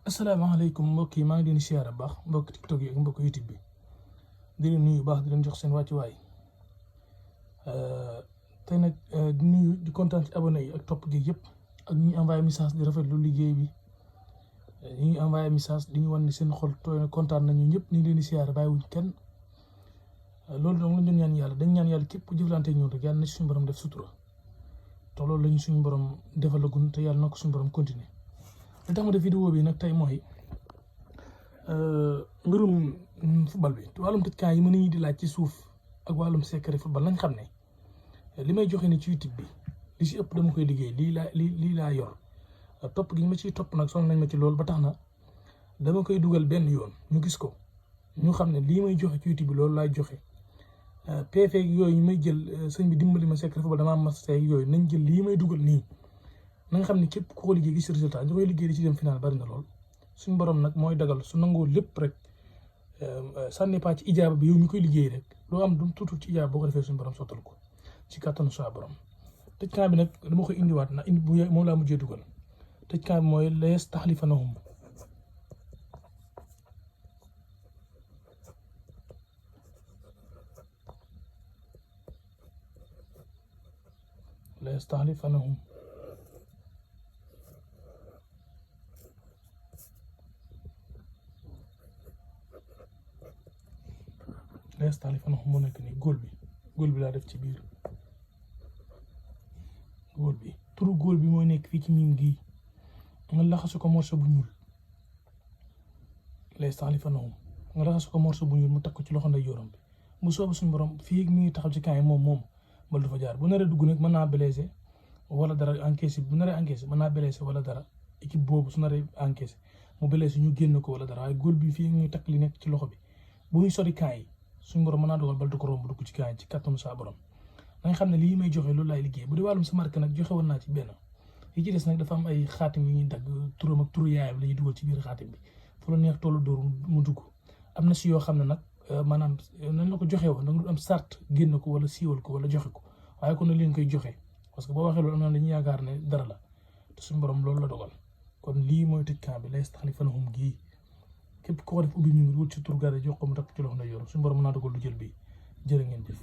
asalaamaaleykum mbokk yi maa ngi leen di siyaare baax mbokk TikTok yi ak mbokk YouTube bi di leen nuyu baax di leen jox seen wàccuwaay tey nag di nuyu di kontaan ci abonné yi ak topp gi yëpp ak ñi envoyé message di rafetlu liggéey bi ñi envoyé message di ñu wan ne seen xol tooy na kontaan nañu ñëpp ñu ngi leen di siyaare bàyyiwuñ kenn loolu donc lañ doon ñaan yàlla dañ ñaan yàlla képp jëflante ñun rek yàlla na suñu borom def sutura te loolu lañu suñu borom defalagun te yàlla na ko suñu borom continuer li tax ma def vidéo bi nag tey mooy mbirum football bi wàllum tëjkaa yi mën nañu di laaj ci suuf ak wàllum secret football nañ xam ne li may joxe ni ci YouTube bi li si ëpp dama koy liggéey lii laa yor topp gi ñu ma ciy topp nag sonn nañ ma ci loolu ba tax na dama koy dugal benn yoon ñu gis ko ñu xam ne lii may joxe ci YouTube bi loolu laay joxe PV yooyu ñu may jël sëñ bi dimbali ma secret football dama am mas yooyu nañ jël lii may dugal nii na nga xam ne képp ku ko liggéey gis résultat ñu koy liggéey di ci dem final bari na lool suñu borom nag mooy dagal su nangoo lépp rek sànni pas ci ijaaba bi yow ñu koy liggéey rek loo am du tuutul ci ijaaba boo ko defee suñu borom sottal ko ci kàttanu saa borom tëjkaa bi nag dama koy indiwaat na indi bu moom laa mujjee dugal tëjkaa bi mooy la yastaxlifanahum la yastaxlifanahum moo nekk nii góol bi laa def ci biir góol bi turu góol bi mooy nekk fii ci miim gii nga laxasu ko morso bu ñuul layastaxlifanahum nga laxasu ko morso bu ñuul mu teg ko ci loxo ndeyjooram bi mu soobu suñu borom fii mi ngi taxaw ci kaay moom bal du fa jaar bu naree dugg nag mën naa blessé wala dara encaissé bu naree encaissé mën naa blessé wala dara équipe boobu su naree encaissé mu blessé ñu génn ko wala dara waaye góol bi fii ñuy takk li nekk ci loxo bi bu ñuy sori kaay yi suñu borom mën naa dogal bal du ko romb dugg ci kaay ci kattanu saa borom da nga xam ne lii may joxe loolu laay liggéey bu dee wàllum sa marque nag joxe woon naa ci benn yi ci des nag dafa am ay xaatim yu ñuy dagg turam ak turu yaayam la ñuy dugal ci biir xaatim bi fu la neex tollu dóor mu dugg am na si yoo xam ne nag maanaam nañ la ko joxe woon da nga am sart génn ko wala siiwal ko wala joxe ko waaye kon nag leen koy joxe parce que boo waxee loolu am na dañuy yaakaar ne dara la te suñu borom loolu la dogal kon lii mooy tëjkaa bi la yastaxlifanahum gii képp ko def ubbi ñu ngi wut ci tur gare jox ko mu takk ci loxo na yor suñu borom mën naa dogal lu jël bi jërë ngeen jëf